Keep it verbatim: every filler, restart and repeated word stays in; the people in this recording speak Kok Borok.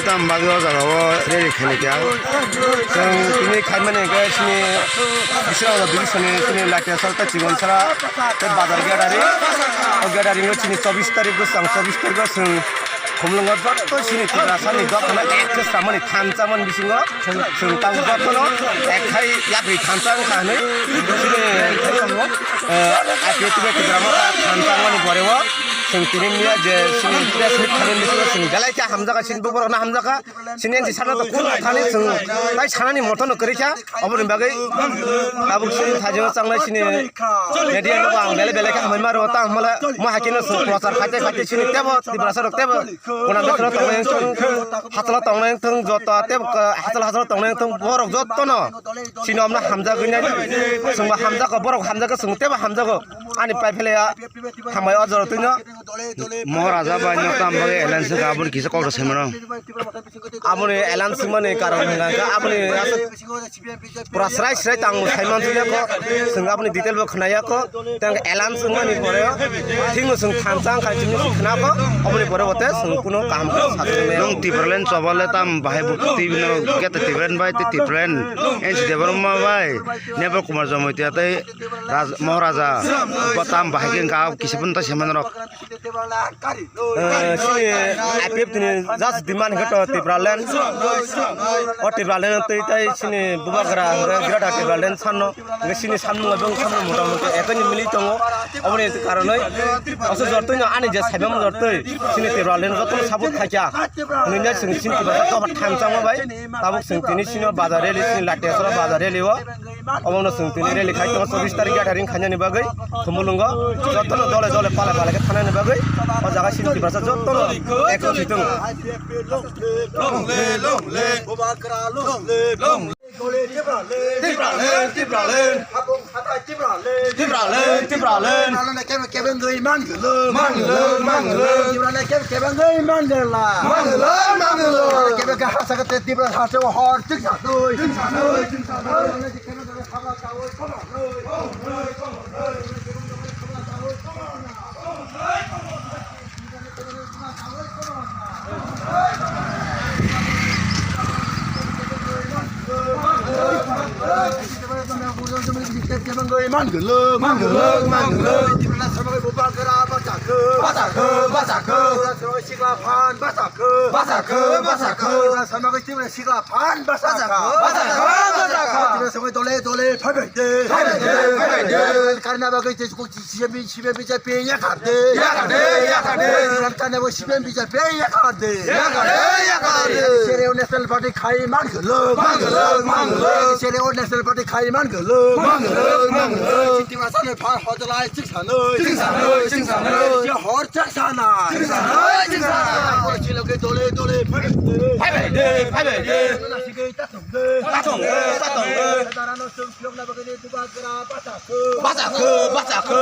Tam bagwi o jaga o rally khaini kha. Chwng tini khaimani hwnkhe chini Biswanath division ni chini Latia sal tei Chibonsara tei Bazar Gadari. O Gadari no chini chobbish tarikh bwsang chobbish tarikh o chwng Khumlwngo joto chini Tiprasani dophano ek khe samani thansa mani bisingo chwng tang jotono ek khai yapri thansa wngkha hinwi chini, eh, I P F T bai kwbangma thansa wngmani pore o chwng tini miya je chini press meet khaimani bisingo chwng belai khe hamjakha chini buborokno hamjakha. Chini N C sano to kunu thani chwng tai sanani moto no kwrwi kha, oboni bagwi tabuk chini thajino changnai chini media no bo ang belai belai khe hambai maro, ta hamala mo hakhe no chwng prochar khaite khaite chini tebo Tiprasa rok tebo kuna dosra tongnai wngthong, hachalo tongnai wngthong, joto tebo hachalo hachalo tongnai wngthong, borok joto no chini omno hamjagwi nai chwngbo hamjago, borok hamjago, chwng tebo hamjago. Ani pai phele ya hambai o jora twino. Moharaja bai no tam bagwi alliance wngkha, aboni kisa kok rw sai mano. Aboni alliance wngmani karon hwnka khe aboni aswk pura srai srai tang bo sai mansuya kho, chwng aboni detail bo khwnaya kho. Tang alliance wngmani pore thikno chwng thansa wngkha chini khna kho, aboni pore bote chwng kuno kaham khe sajaknai. Nwng Tipraland chobale tam bahai bo twi bino gete Tipraland bai tei Tipraland N C Debbarma bai Nirmal Kumar Jamatia tei Raj-, Moharaja bo tam bahai khe wngkha, kisa phano ta se manrok. Eh, chini I P F T ni just demand hwnkhe to Tipraland. O Tipraland twi tai chini bubagra hwnkhe Greater Tipraland sanno. Hwnkhe chini samung abo wng samung motamoti ekani mili tongo. Oboni karonwi aswk jortwino ani je saimamo jortwi chini Tipraland jotono support khaikha. Hwnwi chwng chini Tiprasa thansa wngma bai. Tabuk chwng tini chini bazar rally, chini Latia sora bazar rally o. Obono chwng tini rally khai tongo, chobbish tarikh gate ring khainani bagwi Khumulwngo jotono dole dole pala pala khe thanani bagwi o jaga chini Tiprasa jotono ekotri tongo. Long live, long live. Bubagra long live, long live. Tipraland, Tipraland, Tipraland. Tipraland, Tipraland. Tipraland kebe kebe ngoi mangalo. Mangalo, mangalo. Tipraland kebe kebe ngoi mangala. Mangalo, mangalo. Kebe ke hasa kate Tipraland hasa hor tik sa doi. Tik sa doi, tik sa doi. Mangalo, mangalo, mangalo. Bachakho, bachakho. Sikla phan bachakho. Bachakho, bachakho. Sikla phan bachakho. Bachakho, bachakho. Dole, dole, phaibai de. Phaibai de, phaibai de. Karna bagwi C P M, C P M B J P yakarde. Yakarde, yakarde. Karna bagwi C P M B J P yakarde. Yakarde, yakarde. Sere National Party khai mangalo. Mangalo, mangalo. Sere National Party khai mangalo. Mangalo, mangalo. Tiprasani phan hojalai chingsanoi. Chingsanoi, chingsanoi. Hor chingsanai. Chingsanoi, chingsanai. Chilok dole dole phaibai de. Phaibai de, phaibai de. Tatung de, tatung de. Bachakho, bachakho.